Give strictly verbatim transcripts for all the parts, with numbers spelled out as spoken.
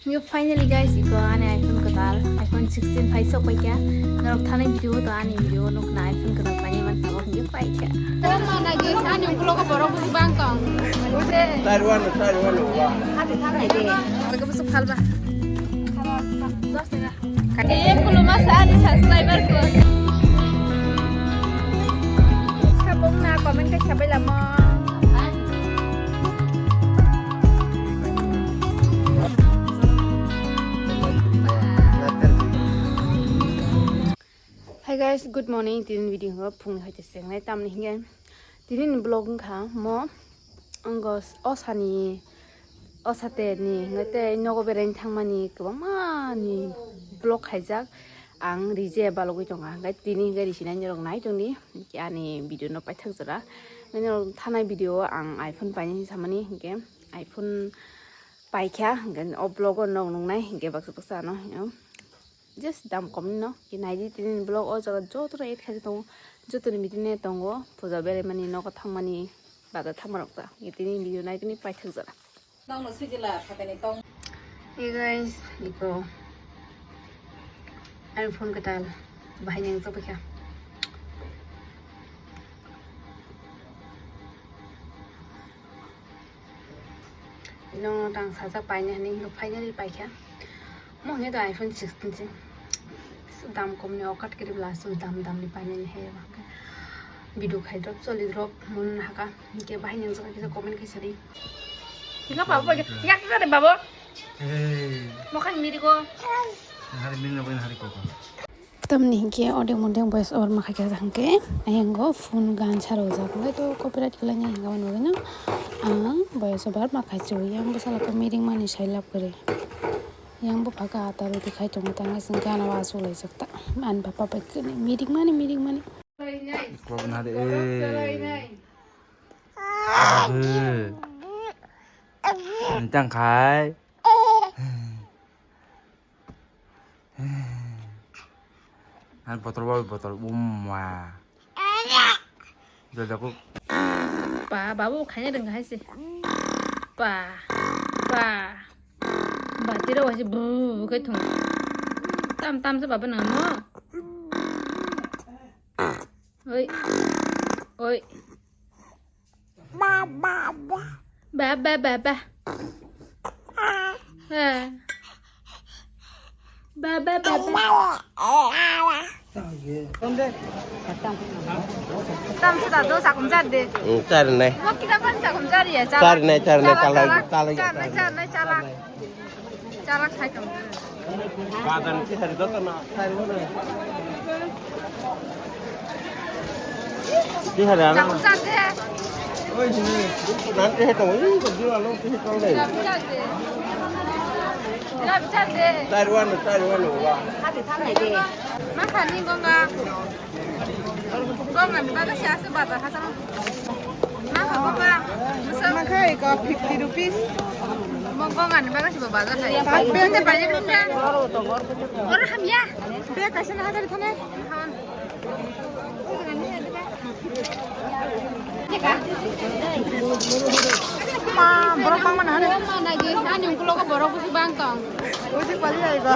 Yo, finally guys, iko ani iPhone kwtal, iPhone sixteen phai sok paikha. Norok thani video to ani video nukna iPhone kwtal paini man tabok yo paikha. Ani vlog borok bang tong. Taiwan, Taiwan, wa. Iko bwswk phalba. Dos taka. Kaya khuluma sa ani subscriber ko. Sabong na comment kai sabai lama. Hi guys, good morning. Tini video ho phungni hoite sengnai tamni hinge. Tini ni vlog wngkha mo. Ang o sani, o sate ni hingai tei nogo beraini thangmani kwbangma ni vlog khaijak. Ang rije balogwi tonga, hingai tini hingai risinai norok nai tongdi ani video no paithak jora. Hingai norok thanai video o ang iPhone painani samani hinkhe iPhone paikha, hinkhe o vlog o nok nuknai hinkhe baksa baksa ano. Just dam kom ni no, ke nai di tini vlog o jaga joto no add khai tongo, joto ni meeting ne tongo, puja berai mani, nogo thang mani, bazar thang ma rok ta, ke tini video nai tini paithak jora. Nang no sui jila, phatai ni tong. Hey guys, iko. Ani phone kwtal, bahai nang chapa kha. Ino tang sajak paini hwnwi hinkhe finally paikha. Mo hwnwi to iPhone sixteen se. Dam komni okat kiri bla aswk dam damni painani hai ba. Video khai drop choli drop mun haka. Hinkhe bahai nang jaka kisa comment khai sadi. Ino pa bo yak jare babo. Hey. Mokhang mirigo. Hari mirigo hari koko. Tamni hinkhe audio mode voice over ma khaikha hinkhe ayang o phone gan sa rojak, hwnkhe to copyright kwlainai hinwi nugwino ang voice over ma khaichwi yang bwsala khe miring mani sai lab kwrwi, yang bupha khe ata roti khai tongo, tang aswk gana o achuk laijak ta ani bapa bai kwrwi miring mani miring mani. Kok na de, eh. Tang khai. Ar botol bo botol umma. Jajako. Pa, babu khaina rwngkha hai se. Pa, pa. Ba tiro waise bu bu kai thung. Tam tam se baba nang mo. Oi. Oi. Ba ba ba ba. Ba ba ba ba. Ba ba ba ba. Tam sida do sakum jar de. Hmm, jar nai. Mo kita pan sakum jar ya, jar. Jar nai, jar nai, chala, chala, chala, chala. Chala khai tong. Badan ki hari doto na. Ki hari ana? Chakung chak de. Oi, ni. Nan ke tong, oi, ko dua lo ke tong le. Chakung chak de. Chakung chak de. Taiwan, Taiwan wa. Hati thang nai de. Ma khani gonga. Gong ani bagwi se aswk bazar hachalo. Ma kha baba? Mwswk. Ma kha eko fifty rupees. Mo gong ani bagwi se bo bazar hai. Bag bag. Oro hamya. Bag kaisa na hajar thane. Ma, borok bangma na hare. Ma nai di, ani ukulogo borok busi bang tong. Uji pali ai ba.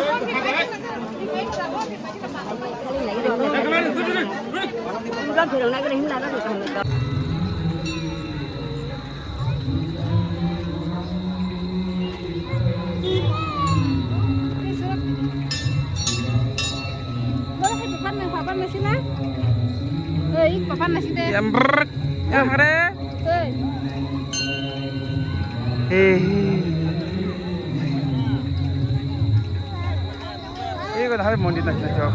Yang brrrr, yang hare. Hehe. Ego dahai mondir naisina chok.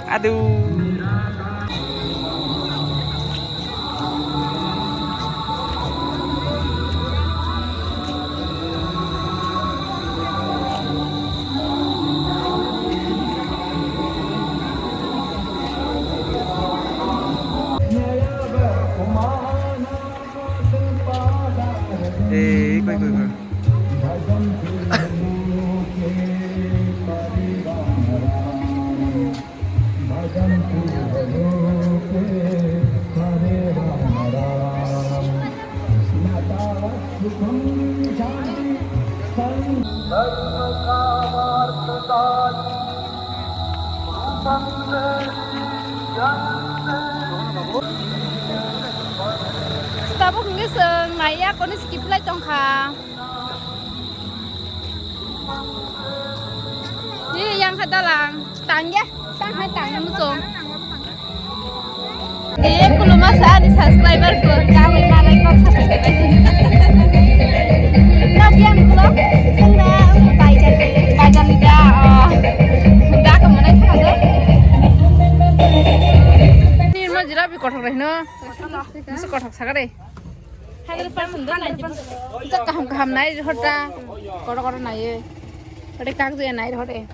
Aduh. Ei, koi, koi, koi. Tabuk hwnkhe chwng naiya koni skip lai tongkha. Ni yang kha dalang tangya tang hai tang muchung. Ni kuluma sa ani subscriber ko tangwi malai kok subscriber. Nok yang kulo sengda bai jani bai jani da. Da ko mana kha de. Ni mo jira bi kothok rehno. Musu kothok sagare. Hundred percent, hundred percent. Jaka ham kaham nai hota. Koro koro nai. Hore kak je nai hore.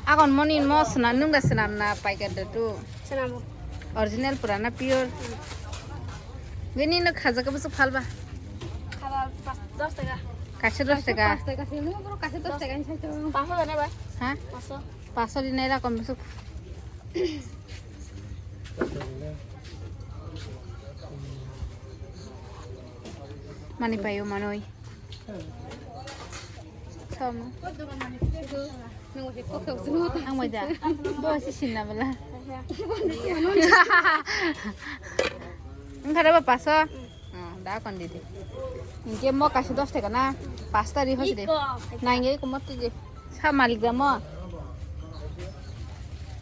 Agon moni mo sna nung da sna na paikar da tu. Sna mo. Original purana pure. Gini no khaja ka busu phalba. Khala pas dos taka. Kaisa dos taka. Pas taka sini bro kaisa dos taka ini saja. Paso na ba? Ha? Paso. Paso di nai rakom busu. Mani payo manoi. Sama. Ang maja. Bo si sinna bela. Ang kada ba paso. Ah, da kon didi. Inke mo kaisa dos taka na. Pasta ri hosi de. Nangge ko mo tije. Sa malik da mo.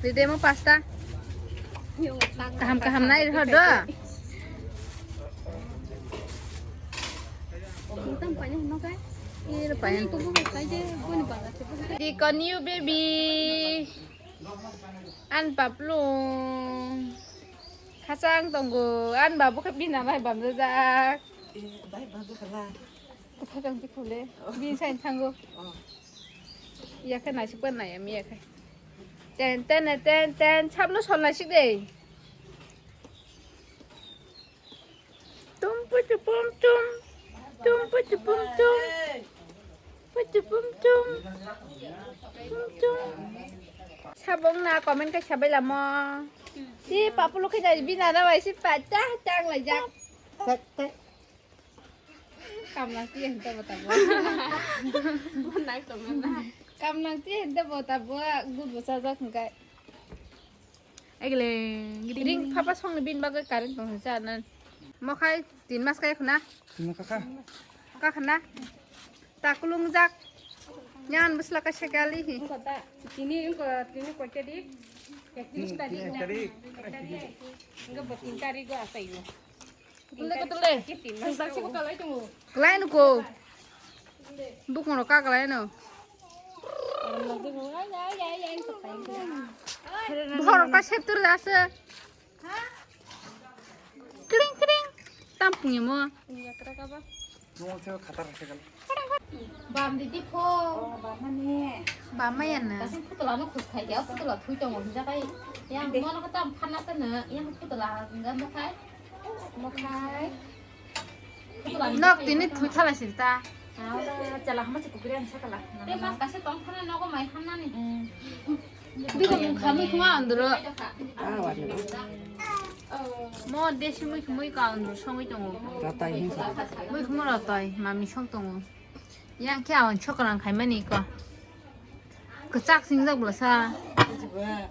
Ri de mo pasta. Kaham kaham nai ri ho do. Di kon you baby. An paplung. Khachang tongo. An babu khe bina bai bamjajak. Eh, bai bamjakhala. Khachang tikhule. Oh. Bin sain thango. Oh. Iya khe naisik ban nai ami iya khe. Ten ten ten ten. Sabno sol naisik de. Tum putu pum tum. Tum putu pum tum. Putu pum tum. Pum tum. Sabong na comment khe sabai lamo. Si papulo khe dai bina na bai si pa ta tang lai jak. Kamlang ti hente bota bo. Kamlang ti hente bota bo. Good bota jak hingkai. Egle, ring phapa songni bin bagwi current tong sa nan. Mokhai tin mas kai khuna. Tin mas kaka. Kaka khuna. Ta kulung jak. Nyan bwsla ka sekali hi. Tini, tini koita di? Ektiris tarik. Ektiris tarik. Enggak, tin tarik gua apa itu? Kutule, kutule. Kalai nuko. Bukung rok ka kalai no. Bohor ka septur ase. Kring kring. Tampung mo. Bam didi pho. Bam maya na. Putula no khus khai ya, putula thui tongo hinja kai. Yang mono ka tam phana ta na, yang putula hinga mo khai. Mokhai. Nok tini thui thala sir ta. Chala hama se kukri ang sakala. Te mas kaisa tong thana nogo mai hamnani. Biko mung khamui khuma andro. Mo desi mui khumui ka andro songui tongo. Ratai hin sa. Mui khumui ratai mami song tongo. Yang khe awan chokran khaimani ko. Kwchak singjak bwlasa.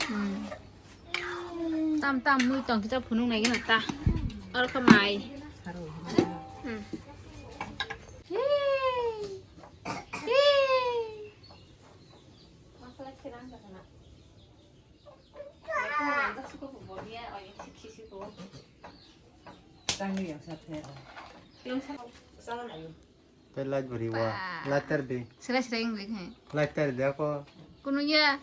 Hmm. Tam tam mui tong kisa phunuk nai gana ta. Aro kha mai. Hmm. Masala khe nang jakana. Tangni yang sa the. Yang sa. Sa na. Tei light bwrwi wa. Ba. Lighter di. Sila sila wng lik hai. Lighter di ako. Kunu ya.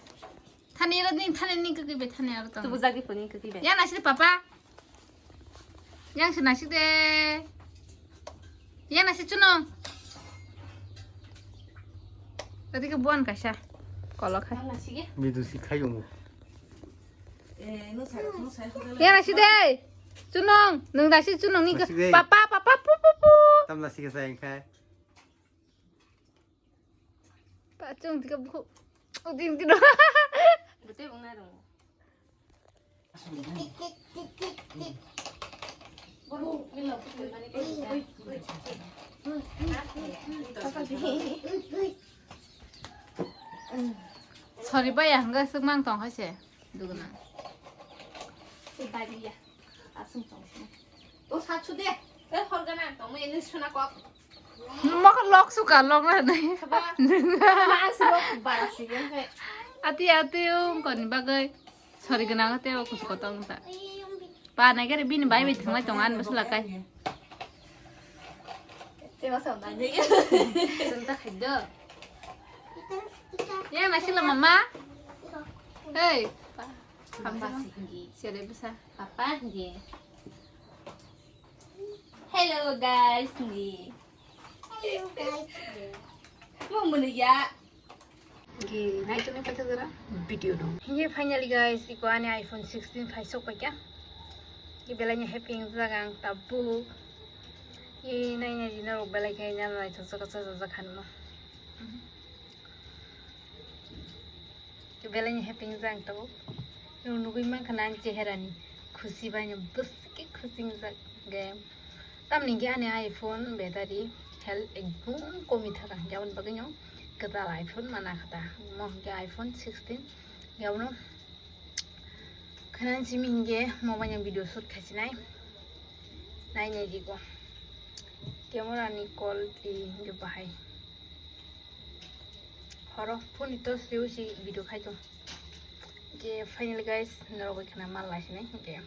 Thani ro ni thani ni kaki be thani aro tong. Tubu jagi puni kaki be. Ya nasi papa. Yang se nasi de. Yang nasi chuno. Tadi ke buan kaisa. Kolok hai. Yang nasi ge. Bidu si khai yung. Eh, no sa, no sa. Yang nasi de. Chunong, nung dasi chunong ni. Nasi de. Papa, papa, pu pu pu. Tam nasi ke sayang khai. Pachung tika bukhu. Udin tino. Bete bung na dong. Sorry, bai, ang ga sukmang tong hai se. Dugna. Ari ya. Aswng tong sini. To sa chu de. Eh, hor gana tong mo ini suna kok. Mokha lok suka, lok na nai. Ba. Ma si lok bara si gen he. Ati, ati, um, koni bagwi. Sorry, gana te o kusu kotong ta. Pa na gere bini bai bai thanglai tong an bus lakai. Te ma sa na ni. Senta khaddo. Ya, masih lama, Ma. Hey. Papa singgi. Siapa bisa? Papa singgi. Hello guys, ni. Hello guys. Mau mana ya? Ge, nai tuni pacha jora video dong. Ye, finally guys, iko ani iPhone sixteen phai sok paikha. Ye, belai ni happy wng jaga ang tabuk. Ye, nai nai jina rok belai khe nai nai thok sok sok sok sok khan mo. Belai ni happy wng jaga ang tabuk. Nung nugui mankha na ang chehera ni khusi bai no bwswk khe khusi wng jak ge. Tamni hwnkhe ani iPhone battery health ekdum komi thaka, hwnkhe aboni bagwi no kwtal iPhone mana kha ta. Mo hwnkhe iPhone sixteen, hwnkhe abono khwnani simi hwnkhe mo bai no video shoot khai sinai. Nai nai digo. Camera ni quality hwnkhe bahai. Horo phone ni torch riwi si video khai tong. Je finally guys, norok bai khna mal lai sinai hwnkhe.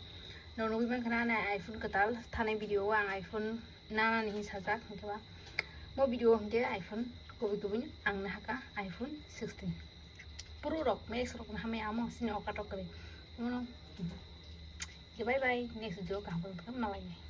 Norok nugui mankha na ani iPhone kwtal thanai video o ang iPhone nana ni hin sajak hwnkhe ba. Mo video hwnkhe iPhone kubui kubui ang nahaka iPhone sixteen. Pro rok, Max rok no hamya amo sini okatok kwrwi. Mono. Bye bye, next video kaham malai nai.